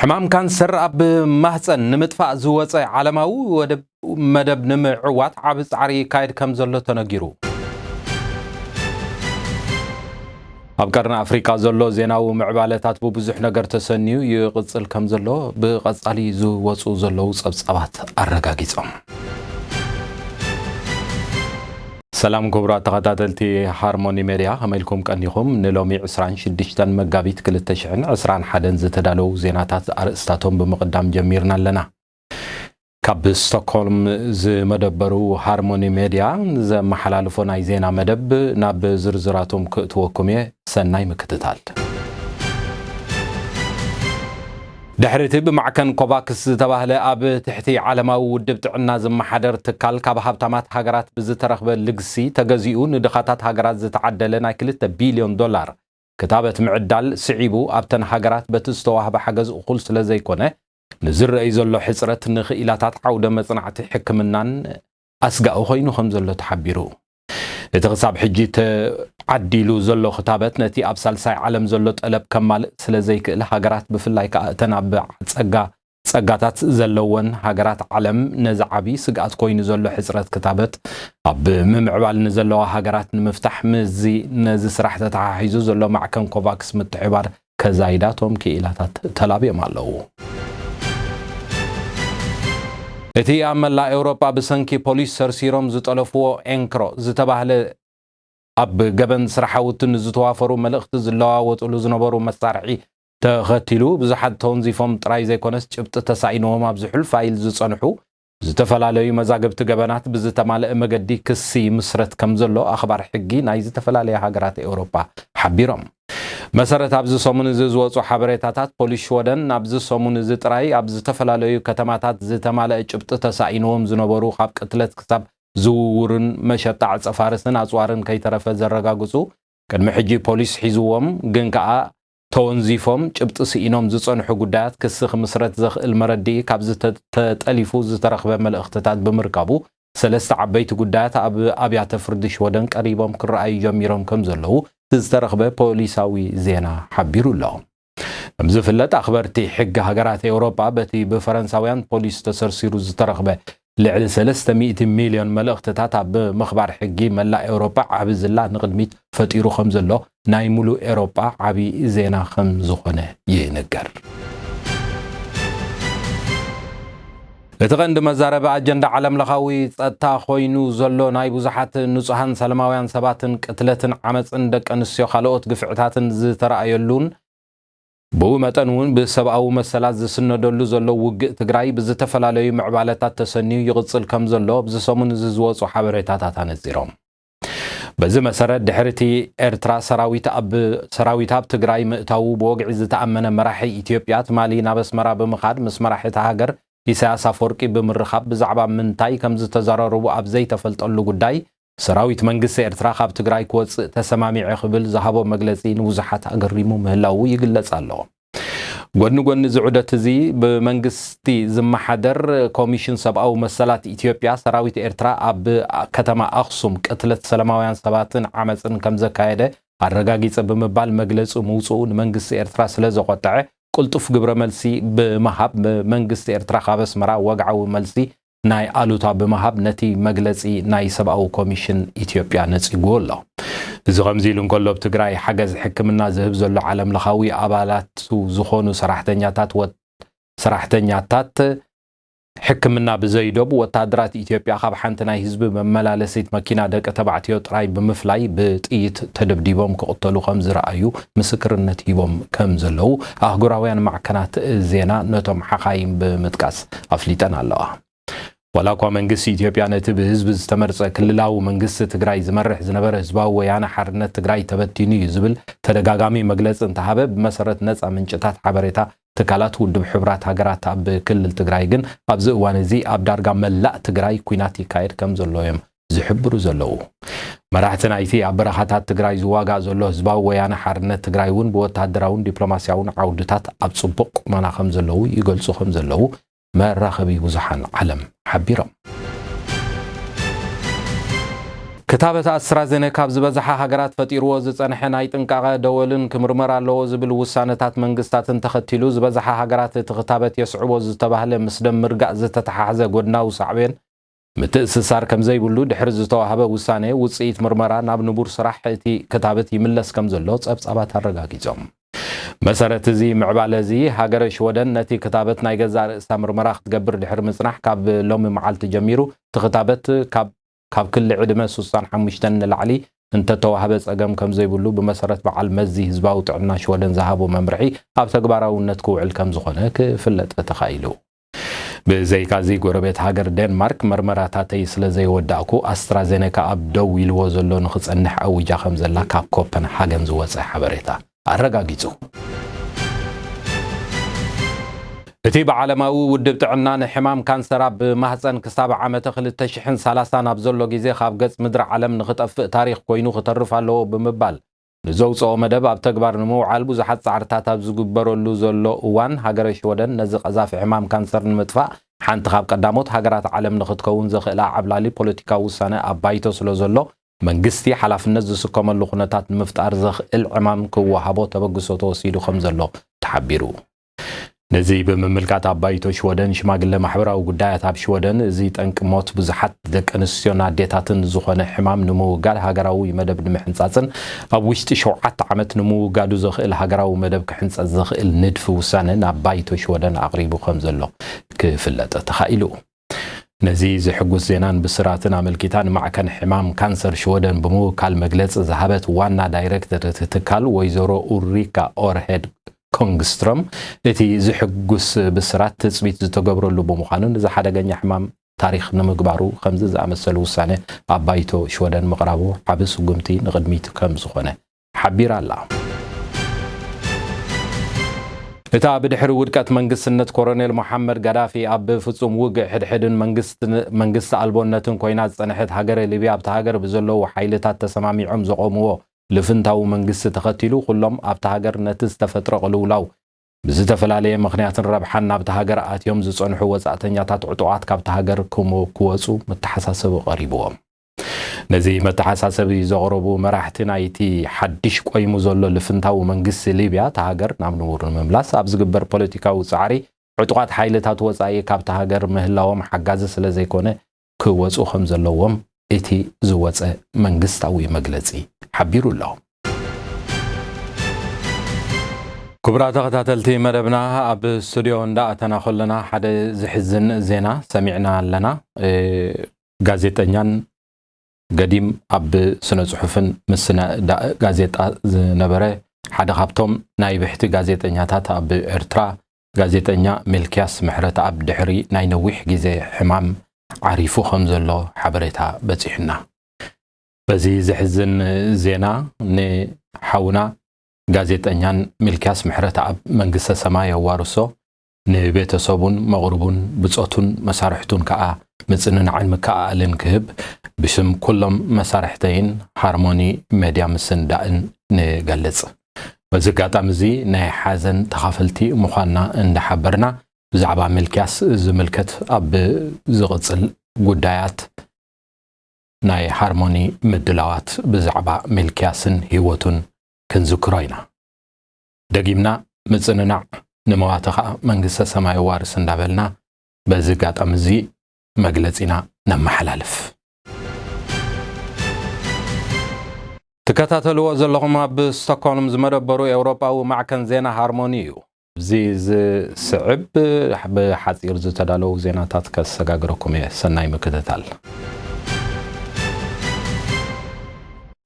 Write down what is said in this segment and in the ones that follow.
ሕማም ካንሰር ኣብ ማህፀን ንምጥፋእ ዝወፀ ዓለማዊ ወደብ መደብ ንምዕዋት ዓቢ ጻዕሪ ይካየድ ከም ዘሎ ተነጊሩ። ኣብ ቀርኒ ኣፍሪቃ ዘሎ ዜናዊ ምዕባለታት ብብዙሕ ነገር ተሰንዩ ይቕጽል ከም ዘሎ ብቐጻሊ ዝወጹ ዘለዉ ጸብጻባት ኣረጋጊጾም። ሰላም ክቡራት ተኸታተልቲ ሃርሞኒ ሜድያ፣ ከመይ ኢልኩም ቀኒኹም? ንሎሚ ዕስራን ሽዱሽተን መጋቢት ክልተ ሽሕን ዕስራን ሓደን ዝተዳለዉ ዜናታት ኣርእስታቶም ብምቕዳም ጀሚርና ኣለና። ካብ ስቶክሆልም ዝመደበሩ ሃርሞኒ ሜድያ ዘመሓላልፎ ናይ ዜና መደብ ናብ ዝርዝራቶም ክእትወኩም እየ። ሰናይ ምክትታል። ድሕሪ እቲ ብማዕከን ኮቫክስ ዝተባህለ ኣብ ትሕቲ ዓለማዊ ውድብ ጥዕና ዝመሓደር ትካል ካብ ሃብታማት ሃገራት ብዝተረኽበ ልግሲ ተገዚኡ ንድኻታት ሃገራት ዝተዓደለ ናይ ክልተ ቢልዮን ዶላር ክታበት ምዕዳል ስዒቡ፣ ኣብተን ሃገራት በቲ ዝተዋህበ ሓገዝ እኹል ስለ ዘይኮነ፣ ንዝረኣይ ዘሎ ሕጽረት ንኽኢላታት ዓውደ መጽናዕቲ ሕክምናን ኣስጋኢ ኮይኑ ከም ዘሎ ተሓቢሩ። እቲ ክሳብ ሕጂ ተዓዲሉ ዘሎ ክታበት ነቲ ኣብ ሳልሳይ ዓለም ዘሎ ጠለብ ከማልእ ስለ ዘይክእል፣ ሃገራት ብፍላይ ከኣ እተን ኣብ ጸጋ ጸጋታት ዘለወን ሃገራት ዓለም ነዚ ዓቢ ስግኣት ኮይኑ ዘሎ ሕጽረት ክታበት ኣብ ምምዕባል ንዘለዋ ሃገራት ንምፍታሕ ምስዚ ነዚ ስራሕ ተተሓሒዙ ዘሎ ማዕከን ኮቫክስ ምትሕባር ከዛይዳ እቶም ክኢላታት ተላብዮም ኣለዉ። እቲ ኣብ መላእ ኤውሮጳ ብሰንኪ ፖሊስ ሰርሲሮም ዝጠለፍዎ ኤንክሮ ዝተባህለ ኣብ ገበን ስራሓውቲ ንዝተዋፈሩ መልእኽቲ ዝለዋወጥሉ ዝነበሩ መሳርሒ ተኸቲሉ ብዙሓት ተወንዚፎም ጥራይ ዘይኮነስ ጭብጢ ተሳኢንዎም ኣብ ዝሑል ፋይል ዝጸንሑ ዝተፈላለዩ መዛግብቲ ገበናት ብዝተማልአ መገዲ ክሲ ይምስረት ከም ዘሎ ኣኽባር ሕጊ ናይ ዝተፈላለያ ሃገራት ኤውሮጳ ሓቢሮም። መሰረት ኣብዚ ሰሙን እዚ ዝወጹ ሓበሬታታት፣ ፖሊስ ሽወደን ናብዚ ሰሙን እዚ ጥራይ ኣብ ዝተፈላለዩ ከተማታት ዝተማልአ ጭብጢ ተሳኢንዎም ዝነበሩ ካብ ቅትለት ክሳብ ዝውውርን መሸጣ ዕጸ ፋርስን ኣጽዋርን ከይተረፈ ዘረጋግጹ ቅድሚ ሕጂ ፖሊስ ሒዝዎም ግን ከኣ ተወንዚፎም ጭብጢ ስኢኖም ዝጸንሑ ጉዳያት ክሲ ክምስረት ዘኽእል መረድኢ ካብዚ ተ-፣ ተጠሊፉ ዝተረኽበ መልእኽትታት ብምርካቡ ሰለስተ ዓበይቲ ጉዳያት ኣብ ኣብያተ ፍርዲ ሽወደን ቀሪቦም ክረኣዩ ጀሚሮም ከም ዘለዉ ዝተረኽበ ፖሊሳዊ ዜና ሓቢሩ ኣሎ። ከም ዝፍለጥ ኣኽበርቲ ሕጊ ሃገራት ኤውሮጳ በቲ ብፈረንሳውያን ፖሊስ ተሰርሲሩ ዝተረኽበ ልዕሊ ሰለስተ ሚእቲ ሚልዮን መልእኽትታት ኣብ ምኽባር ሕጊ መላእ ኤውሮጳ ዓቢ ዝላ ንቕድሚት ፈጢሩ ከም ዘሎ ናይ ሙሉእ ኤውሮጳ ዓቢ ዜና ከም ዝኾነ ይንገር። እቲ ቀንዲ መዛረቢ ኣጀንዳ ዓለምለኻዊ ጸጥታ ኮይኑ ዘሎ ናይ ብዙሓት ንጹሃን ሰላማውያን ሰባትን ቅትለትን ዓመጽን ደቂ ኣንስትዮ ካልኦት ግፍዕታትን ዝተረኣየሉን ብኡ መጠን እውን ብሰብኣዊ መሰላት ዝስነደሉ ዘሎ ውግእ ትግራይ ብዝተፈላለዩ ምዕባለታት ተሰንዩ ይቕጽል ከም ዘሎ ኣብዚ ሰሙን እዚ ዝወጹ ሓበሬታታት ኣነጺሮም። በዚ መሰረት ድሕሪ እቲ ኤርትራ ሰራዊት ኣብ፣ ሰራዊት ኣብ ትግራይ ምእታዉ ብወግዒ ዝተኣመነ መራሒ ኢትዮጵያ ትማሊ ናብ ኣስመራ ብምኻድ ምስ መራሒ እታ ሃገር ኢሳያስ ኣፈወርቂ ብምርኻብ ብዛዕባ ምንታይ ከም ዝተዘራረቡ ኣብ ዘይተፈልጠሉ ጉዳይ ሰራዊት መንግስቲ ኤርትራ ካብ ትግራይ ክወጽእ ተሰማሚዐ ክብል ዝሃቦ መግለጺ ንብዙሓት ኣገሪሙ ምህላዉ ይግለጽ ኣሎ። ጎኒ ጎኒ እዚ ዑደት እዚ ብመንግስቲ ዝመሓደር ኮሚሽን ሰብኣዊ መሰላት ኢትዮጵያ ሰራዊት ኤርትራ ኣብ ከተማ ኣኽሱም ቅትለት ሰላማውያን ሰባትን ዓመፅን ከም ዘካየደ ኣረጋጊጸ ብምባል መግለጺ ምውፅኡ ንመንግስቲ ኤርትራ ስለ ዘቆጠዐ ቅልጡፍ ግብረ መልሲ ብምሃብ መንግስቲ ኤርትራ ካብ ኣስመራ ወግዓዊ መልሲ ናይ ኣሉታ ብምሃብ ነቲ መግለጺ ናይ ሰብኣዊ ኮሚሽን ኢትዮጵያ ነጺግዎ ኣሎ። እዚ ከምዚ ኢሉ እንከሎ፣ ኣብ ትግራይ ሓገዝ ሕክምና ዝህብ ዘሎ ዓለም ለኻዊ ኣባላቱ ዝኾኑ ሰራሕተኛታት ወ-፣ ሰራሕተኛታት ሕክምና ብዘይዶብ ወታደራት ኢትዮጵያ ካብ ሓንቲ ናይ ህዝቢ መመላለሲት መኪና ደቂ ተባዕትዮ ጥራይ ብምፍላይ ብጥይት ተደብዲቦም ክቕተሉ ከም ዝረኣዩ ምስክርነት ሂቦም ከም ዘለዉ ኣህጉራውያን ማዕከናት ዜና ነቶም ሓኻይም ብምጥቃስ ኣፍሊጠን ኣለዋ። ዋላ እኳ መንግስቲ ኢትዮጵያ ነቲ ብህዝቢ ዝተመርጸ ክልላዊ መንግስቲ ትግራይ ዝመርሕ ዝነበረ ህዝባዊ ወያነ ሓርነት ትግራይ ተበቲኑ እዩ ዝብል ተደጋጋሚ መግለጺ እንተሃበ፣ ብመሰረት ነጻ ምንጭታት ሓበሬታ ትካላት ውድብ ሕቡራት ሃገራት ኣብ ክልል ትግራይ ግን ኣብዚ እዋን እዚ ኣብ ዳርጋ መላእ ትግራይ ኲናት ይካየድ ከም ዘሎ እዮም ዝሕብሩ ዘለዉ። መራሕቲ ናይቲ ኣብ በረኻታት ትግራይ ዝዋጋእ ዘሎ ህዝባዊ ወያነ ሓርነት ትግራይ እውን ብወታደራውን ዲፕሎማስያውን ዓውድታት ኣብ ጽቡቕ ቁመና ከም ዘለዉ ይገልጹ ከም ዘለዉ መራኸቢ ብዙሓን ዓለም ሓቢሮም። ክታበት ኣስትራዜነካ ኣብ ዝበዝሓ ሃገራት ፈጢርዎ ዝጸንሐ ናይ ጥንቃቐ ደወልን ክምርመር ኣለዎ ዝብል ውሳነታት መንግስታትን ተኸቲሉ፣ ዝበዝሓ ሃገራት እቲ ክታበት የስዕቦ ዝተባህለ ምስ ደም ምርጋእ ዝተተሓሓዘ ጎድናዊ ሳዕቤን ምትእስሳር ከም ዘይብሉ ድሕሪ ዝተዋህበ ውሳነ፣ ውጽኢት ምርመራ ናብ ንቡር ስራሕ እቲ ክታበት ይምለስ ከም ዘሎ ጸብጻባት ኣረጋጊጾም። መሰረት እዚ ምዕባለ እዚ፣ ሃገረ ሽወደን ነቲ ክታበት ናይ ገዛእ ርእሳ ምርመራ ክትገብር ድሕሪ ምጽናሕ፣ ካብ ሎሚ መዓልቲ ጀሚሩ እቲ ክታበት ካብ ካብ ክሊ ዕድመ ስሳን ሓሙሽተን ንላዕሊ እንተተዋህበ ጸገም ከም ዘይብሉ ብመሰረት በዓል መዚ ህዝባዊ ጥዕና ሽወደን ዝሃቦ መምርሒ ኣብ ተግባራውነት ክውዕል ከም ዝኾነ ክፍለጥ ተኻኢሉ። ብዘይካዚ ጎረቤት ሃገር ዴንማርክ መርመራታተይ ስለ ዘይወዳእኩ ኣስትራዜነካ ኣብ ደው ኢልዎ ዘሎ ንኽጸንሕ ኣዊጃ ከም ዘላ ካብ ኮፐንሃገን ዝወጸ ሓበሬታ ኣረጋጊጹ። እቲ ብዓለማዊ ውድብ ጥዕና ንሕማም ካንሰር ኣብ ማህጸን ክሳብ ዓመተ ክልተ ሽሕን ሰላሳን ኣብ ዘሎ ግዜ ካብ ገጽ ምድሪ ዓለም ንኽጠፍእ ታሪኽ ኮይኑ ክተርፍ ኣለዎ ብምባል ንዘውጽኦ መደብ ኣብ ተግባር ንምውዓል ብዙሓት ጻዕርታት ኣብ ዝግበረሉ ዘሎ እዋን፣ ሃገረ ሽወደን ነዚ ቀዛፊ ሕማም ካንሰር ንምጥፋእ ሓንቲ ካብ ቀዳሞት ሃገራት ዓለም ንኽትከውን ዘኽእላ ዓብላሊ ፖለቲካዊ ውሳነ ኣብ ባይቶ ስለ ዘሎ፣ መንግስቲ ሓላፍነት ዝስከመሉ ኩነታት ንምፍጣር ዘኽእል ዕማም ክወሃቦ ተበግሶ ተወሲዱ ከም ዘሎ ተሓቢሩ። ነዚ ብምምልካት ኣብ ባይቶ ሽወደን ሽማግለ ማሕበራዊ ጉዳያት ኣብ ሽወደን፣ እዚ ጠንቂ ሞት ብዙሓት ደቂ ኣንስትዮን ኣዴታትን ዝኾነ ሕማም ንምውጋድ ሃገራዊ መደብ ንምሕንጻጽን ኣብ ውሽጢ ሸውዓተ ዓመት ንምውጋዱ ዘኽእል ሃገራዊ መደብ ክሕንጸጽ ዘኽእል ንድፊ ውሳነ ናብ ባይቶ ሽወደን ኣቕሪቡ ከም ዘሎ ክፍለጥ ተኻኢሉ። ነዚ ዝሕጉስ ዜናን ብስራትን ኣመልኪታ ንማዕከን ሕማም ካንሰር ሽወደን ብምውካል መግለጺ ዝሃበት ዋና ዳይሬክተር እቲ ትካል ወይዘሮ ኡሪካ ኦርሄድ ኮንግስትሮም፣ እቲ ዝሕጉስ ብስራት ትጽቢት ዝተገብረሉ ብምዃኑ፣ ነዚ ሓደገኛ ሕማም ታሪኽ ንምግባሩ ከምዚ ዝኣመሰሉ ውሳነ ኣብ ባይቶ ሽወደን ምቕራቡ ዓቢ ስጉምቲ ንቕድሚት ከም ዝኾነ ሓቢራ ኣላ። እታ ብድሕሪ ውድቀት መንግስትነት ኮሎኔል መሓመድ ጋዳፊ ኣብ ፍጹም ውግእ ሕድሕድን መንግስት፣ መንግስቲ ኣልቦነትን ኮይና ዝጸንሐት ሃገረ ሊብያ፣ ኣብታ ሃገር ብዘለዉ ሓይልታት ተሰማሚዖም ዘቖምዎ ልፍንታዊ መንግስቲ ተኸቲሉ፣ ኩሎም ኣብታ ሃገር ነቲ ዝተፈጥረ ቅልውላው ብዝተፈላለየ ምኽንያትን ረብሓን ናብታ ሃገር ኣትዮም ዝጸንሑ ወጻእተኛታት ዕጡቓት ካብታ ሃገር ክሞ-፣ ክወጹ መተሓሳሰቢ ቀሪብዎም። ነዚ መተሓሳሰቢ ዘቕረቡ መራሕቲ ናይቲ ሓድሽ ቆይሙ ዘሎ ልፍንታዊ መንግስቲ ሊብያ፣ እታ ሃገር ናብ ንቡር ንምምላስ ኣብ ዝግበር ፖለቲካዊ ጻዕሪ፣ ዕጡቓት ሓይልታት ወጻኢ ካብታ ሃገር ምህላዎም ሓጋዚ ስለ ዘይኮነ፣ ክወጹ ከም ዘለዎም እቲ ዝወጸ መንግስታዊ መግለጺ ሓቢሩ ኣሎ። ክቡራት ተኸታተልቲ መደብና፣ ኣብ ስቱዲዮ እንዳኣተና ከለና ሓደ ዝሕዝን ዜና ሰሚዕና ኣለና። እ፣ ጋዜጠኛን ገዲም ኣብ ስነ ጽሑፍን ምስናዳእ ጋዜጣ ዝነበረ ሓደ ካብቶም ናይ ብሕቲ ጋዜጠኛታት ኣብ ኤርትራ፣ ጋዜጠኛ ሚልክያስ ምሕረተኣብ፣ ድሕሪ ናይ ነዊሕ ግዜ ሕማም ዓሪፉ ከም ዘሎ ሓበሬታ በጺሑና። በዚ ዘሕዝን ዜና፣ ንሓውና ጋዜጠኛን ሚልክያስ ምሕረተኣብ መንግስተ ሰማይ የዋርሶ፣ ንቤተሰቡን መቕርቡን ብጾቱን መሳርሕቱን ከኣ ምጽንናዕን ምክእኣልን ክህብ ብሽም ኩሎም መሳርሕተይን ሃርሞኒ ሜድያ ምስንዳእን ንገልጽ። በዚ ኣጋጣሚ እዚ ናይ ሓዘን ተኻፈልቲ ምዃንና እንዳሓበርና፣ ብዛዕባ ሚልክያስ ዝምልከት ኣብ ዝቕጽል ጉዳያት ናይ ሃርሞኒ ምድላዋት ብዛዕባ ሚልክያስን ህይወቱን ክንዝክሮ ኢና። ደጊምና ምጽንናዕ፣ ንመዋቲ ኸኣ መንግስተ ሰማይ ዋርስ እንዳበልና፣ በዚ ኣጋጣሚ እዚ መግለጺና ነመሓላልፍ። ትከታተልዎ ዘለኹም ኣብ ስቶክሆልም ዝመደበሩ ኤውሮጳዊ ማዕከን ዜና ሃርሞኒ እዩ። እዚ ዝስዕብ ብሓጺር ዝተዳለዉ ዜናታት ከሰጋግረኩም እየ። ሰናይ ምክትታል።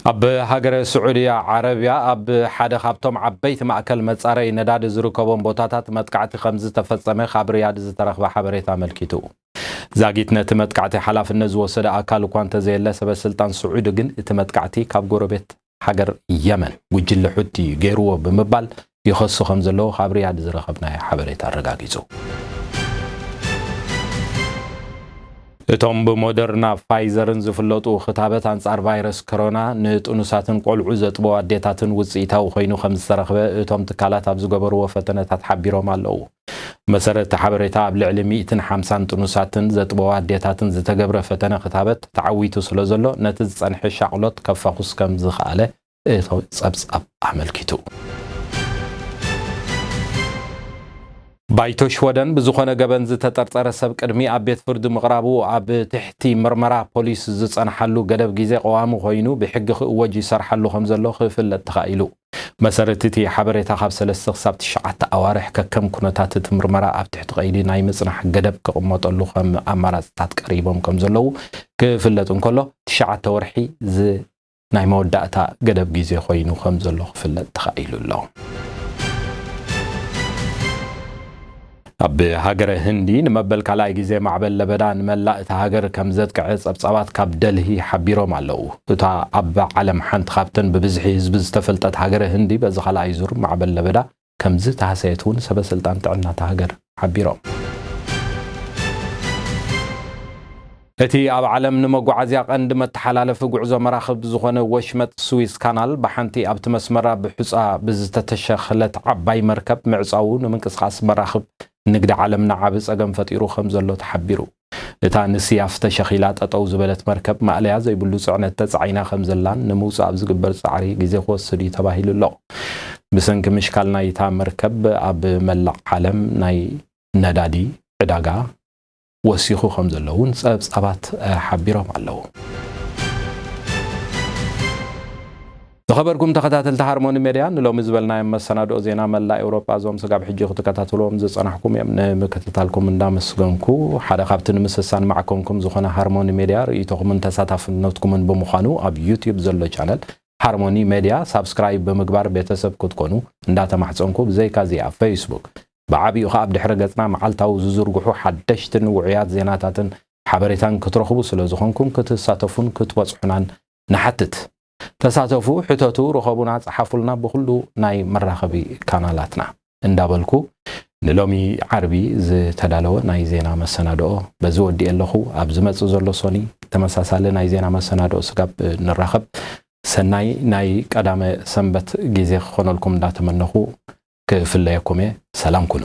ኣብ ሃገረ ስዑድያ ዓረብያ ኣብ ሓደ ካብቶም ዓበይቲ ማእከል መጻረዪ ነዳዲ ዝርከቦም ቦታታት መጥቃዕቲ ከም ዝተፈጸመ ካብ ሪያድ ዝተረኽበ ሓበሬታ ኣመልኪቱ። ዛጊት ነቲ መጥቃዕቲ ሓላፍነት ዝወሰደ ኣካል እኳ እንተዘየለ፣ ሰበ ስልጣን ስዑዲ ግን እቲ መጥቃዕቲ ካብ ጎረቤት ሃገር የመን ጉጅለ ሑቲ ገይርዎ ብምባል ይኸሱ ከም ዘለዉ ካብ ሪያድ ዝረኸብናዮ ሓበሬታ ኣረጋጊጹ። እቶም ብሞደርና ፋይዘርን ዝፍለጡ ክታበት ኣንጻር ቫይረስ ኮሮና ንጥኑሳትን ቆልዑ ዘጥበው ኣዴታትን ውጽኢታዊ ኮይኑ ከም ዝተረኽበ እቶም ትካላት ኣብ ዝገበርዎ ፈተነታት ሓቢሮም ኣለዉ። መሰረት እቲ ሓበሬታ፣ ኣብ ልዕሊ ሚእትን ሓምሳን ጥኑሳትን ዘጥበዋ ኣዴታትን ዝተገብረ ፈተነ ክታበት ተዓዊቱ ስለ ዘሎ፣ ነቲ ዝጸንሐ ሻቕሎት ከፋኹስ ከም ዝኸኣለ እቲ ጸብጻብ ኣመልኪቱ። ባይቶ ሽወደን ብዝኾነ ገበን ዝተጠርጠረ ሰብ ቅድሚ ኣብ ቤት ፍርዲ ምቕራቡ ኣብ ትሕቲ ምርመራ ፖሊስ ዝጸንሓሉ ገደብ ግዜ ቀዋሚ ኮይኑ ብሕጊ ክእወጅ ይሰርሓሉ ከም ዘሎ ክፍለጥ ተኻኢሉ። መሰረት እቲ ሓበሬታ ካብ ሰለስተ ክሳብ ትሽዓተ ኣዋርሕ ከከም ኩነታት እቲ ምርመራ ኣብ ትሕቲ ቀይዲ ናይ ምጽናሕ ገደብ ክቕመጠሉ ከም ኣማራጽታት ቀሪቦም ከም ዘለዉ ክፍለጥ እንከሎ ትሽዓተ ወርሒ ዝ ናይ መወዳእታ ገደብ ግዜ ኮይኑ ከም ዘሎ ክፍለጥ ተኻኢሉ ኣሎ። ኣብ ሃገረ ህንዲ ንመበል ካልኣይ ግዜ ማዕበል ለበዳ ንመላእ እታ ሃገር ከም ዘጥቅዐ ጸብጻባት ካብ ደልሂ ሓቢሮም ኣለዉ። እታ ኣብ ዓለም ሓንቲ ካብተን ብብዝሒ ህዝቢ ዝተፈልጠት ሃገረ ህንዲ በዚ ካልኣይ ዙር ማዕበል ለበዳ ከም ዝተሃሰየት እውን ሰበ ስልጣን ጥዕና እታ ሃገር ሓቢሮም። እቲ ኣብ ዓለም ንመጓዓዝያ ቀንዲ መተሓላለፊ ጉዕዞ መራኽብ ዝኾነ ወሽመጥ ስዊዝ ካናል ብሓንቲ ኣብቲ መስመራ ብሑጻ ብዝተተሸኽለት ዓባይ መርከብ ምዕጻዉ ንምንቅስቓስ መራኽብ ንግዲ ዓለምና ዓቢ ጸገም ፈጢሩ ከም ዘሎ ተሓቢሩ። እታ ንስያፍ ተሸኺላ ጠጠው ዝበለት መርከብ ማእለያ ዘይብሉ ጽዕነት ተጻዒና ከም ዘላን ንምውጻእ ኣብ ዝግበር ጻዕሪ ግዜ ክወስድ እዩ ተባሂሉ ኣሎ። ብሰንኪ ምሽካል ናይታ መርከብ ኣብ መላእ ዓለም ናይ ነዳዲ ዕዳጋ ወሲኹ ከም ዘሎ እውን ጸብጻባት ሓቢሮም ኣለዉ። ዝኸበርኩም ተኸታተልቲ ሃርሞኒ ሜድያ፣ ንሎሚ ዝበልናዮም መሰናድኦ ዜና መላእ ኤውሮጳ እዞም ስጋብ ሕጂ ክትከታተልዎም ዝጸናሕኩም እዮም። ንምክትታልኩም እንዳመስገንኩ፣ ሓደ ካብቲ ንምስሳን ማዕከንኩም ዝኾነ ሃርሞኒ ሜድያ ርእይቶኹምን ተሳታፍነትኩምን ብምዃኑ ኣብ ዩትዩብ ዘሎ ቻነል ሃርሞኒ ሜድያ ሳብስክራይብ ብምግባር ቤተሰብ ክትኮኑ እንዳተማሕጸንኩ፣ ብዘይካ እዚ ኣብ ፌስቡክ ብዓቢኡ ከኣ ኣብ ድሕረ ገጽና መዓልታዊ ዝዝርግሑ ሓደሽትን ውዑያት ዜናታትን ሓበሬታን ክትረኽቡ ስለ ዝኾንኩም ክትሳተፉን ክትበጽሑናን ንሓትት። ተሳተፉ፣ ሕተቱ፣ ርኸቡና፣ ጸሓፉልና ብኹሉ ናይ መራኸቢ ካናላትና እንዳበልኩ ንሎሚ ዓርቢ ዝተዳለወ ናይ ዜና መሰናድኦ በዚ ወዲኤ ኣለኹ። ኣብ ዝመጽእ ዘሎ ሶኒ ተመሳሳሊ ናይ ዜና መሰናድኦ ስጋብ ንራኸብ ሰናይ ናይ ቀዳመ ሰንበት ግዜ ክኾነልኩም እንዳተመነኹ ክፍለየኩም እየ። ሰላም ኩኑ።